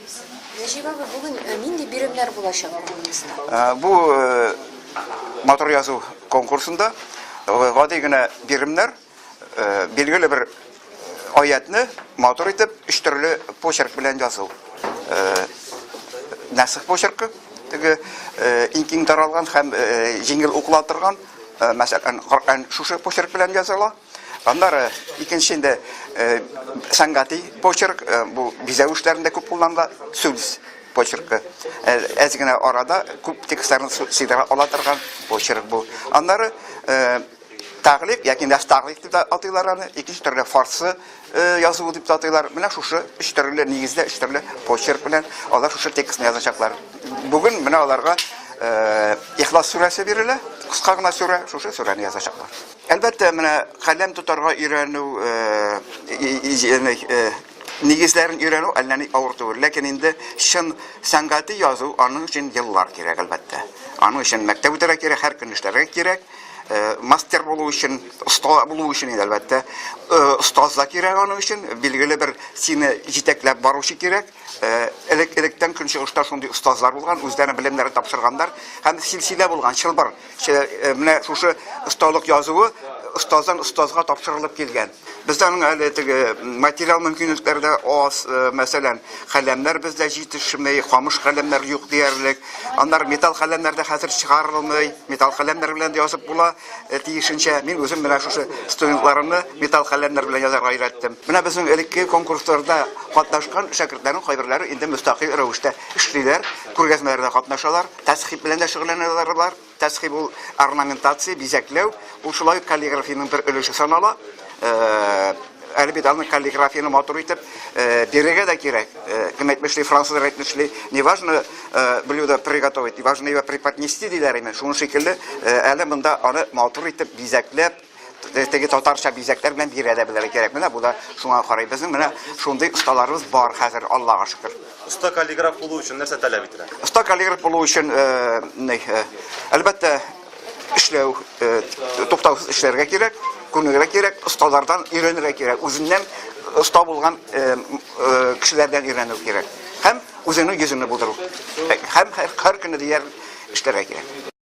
Нәҗип абый, бүген нинди биремнәр булачак конкурста? Бу матур язу конкурсында гади генә биремнәр, билгеле бер аятны матур итеп өч төрле почерк белән язу. Нәсых почеркы, теге иң киң таралган һәм җиңел укыла торган, мәсәлән, Коръән шушы почерк белән языла. Аннары икенче инде сәнгати почерк, бу бизәү эшләрендә күп кулланыла, сүз почеркы. Әз генә арада күп текстларны сыйдыра ала торган почерк бу. Аннары тәгълик яки нәстәгълик дип атыйлар аны, икенче төрле фарсы язуы дип атыйлар. Менә шушы өч төрле нигездә өч төрле почерк белән алар шушы текстны язачаклар. Бүген менә аларга Ихлас сүрәсе бирелә, кыска гына сүрә, шушы сүрәне язачаклар. Әлбәттә, менә каләм тотарга өйрәнү, нигезләрен өйрәнү әллә ни авыр түгел. Ләкин инде чын сәнгати язу аның өчен еллар кирәк, әлбәттә. Аның өчен мәктәп үтәргә кирәк, һәр көн эшләргә кирәк. Мастер булу өчен, оста булу өчен инде, әлбәттә, остаз да кирәк аның өчен, билгеле бер сине җитәкләп баручы кирәк. Элек-электән көнчыгышта шундый остазлар булган, үзләренең белемнәрен тапшырганнар һәм силсилә булган, чылбыр. Менә шушы осталык язуы остаздан остазга тапшырылып килгән. Бездә аның әле теге материал мөмкинлекләре дә аз, мәсәлән, каләмнәр бездә җитешми, камыш каләмнәр юк диярлек. Аннары металл каләмнәр дә хәзер чыгарылмый. Металл каләмнәр белән дә язып була тиешенчә. Мин үзем менә шушы студентларымны металл каләмнәр белән язарга өйрәттем. Менә безнең элекке конкурсларда катнашкан шәкертләрнең кайберләре инде мөстәкыйль рәвештә эшлиләр, күргәзмәләрдә катнашалар. Тәзхиб белән дә шөгыльләнәләр алар. Тәзхиб ул орнаментация, бизәкләү. Ул шулай ук каллиграфиянең бер өлеше санала. Әле бит аны каллиграфияне матур итеп бирергә дә кирәк. Кем әйтмешли, французлар әйтмешли, не важно блюдо приготовить, важно его преподнести диләр име. Шуның шикелле әле монда аны матур итеп бизәкләп, теге татарча бизәкләр белән бирә дә белергә кирәк. Менә бу да шуңа карый. Безнең менә шундый осталарыбыз бар хәзер, Аллага шөкер. Оста каллиграф булу өчен нәрсә таләп ителә? Оста каллиграф булу өчен, әлбәттә, эшләү, туктаусыз эшләргә кирәк, күнегергә кирәк, осталардан өйрәнергә кирәк, үзеннән оста булган кешеләрдән өйрәнү кирәк. Һәм үзеңнең йөзеңне булдыру. Һәм һәр көнне диярлек эшләргә кирәк.